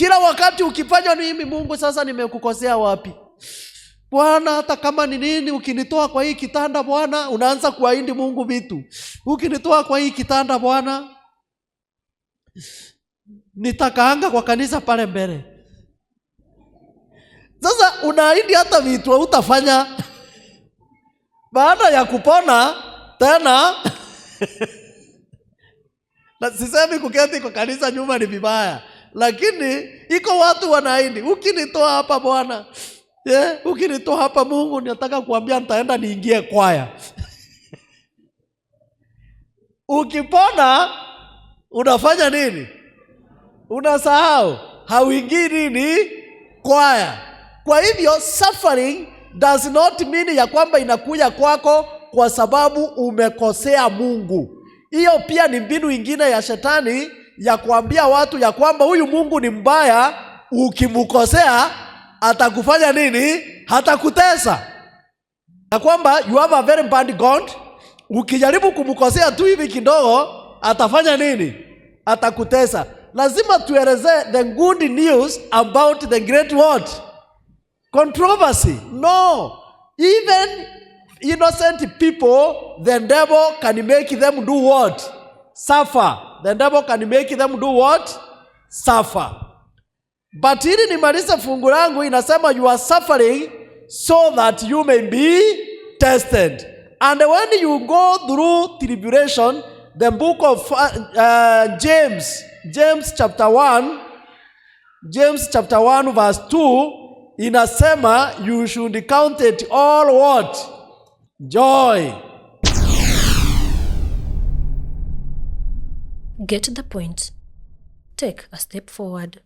Kila wakati ukifanya nini, Mungu, sasa nimekukosea wapi? Bwana, hata kama ni nini, ukinitoa kwa hii kitanda Bwana, unaanza kuahidi Mungu vitu. Ukinitoa kwa hii kitanda Bwana, nitakaanga kwa kanisa pale mbele. Sasa unaahidi hata vitu hutafanya. Baada ya kupona tena na sisemi kuketi kwa kanisa nyuma ni vibaya, lakini iko watu wanaahidi, ukinitoa hapa Bwana, yeah, ukinitoa hapa Mungu, nataka kuambia nitaenda niingie kwaya. Ukipona unafanya nini? Unasahau, hauingii nini? Kwaya. Kwa hivyo suffering does not mean ya kwamba inakuja kwako kwa sababu umekosea Mungu. Hiyo pia ni mbinu ingine ya shetani ya kuambia watu ya kwamba huyu Mungu ni mbaya, ukimkosea atakufanya nini? Hatakutesa. Na kwamba you have a very bad God, ukijaribu kumkosea tu hivi kidogo atafanya nini? Atakutesa. Lazima tuelezee the good news about the great what? Controversy. No. Even innocent people, the devil can make them do what? Suffer. The devil can make them do what? Suffer. But ili nimalize fungu langu inasema you are suffering so that you may be tested. And when you go through tribulation, the book of James, James chapter 1, James chapter 1 verse 2 inasema you should count it all what? Joy. Get the point. Take a step forward.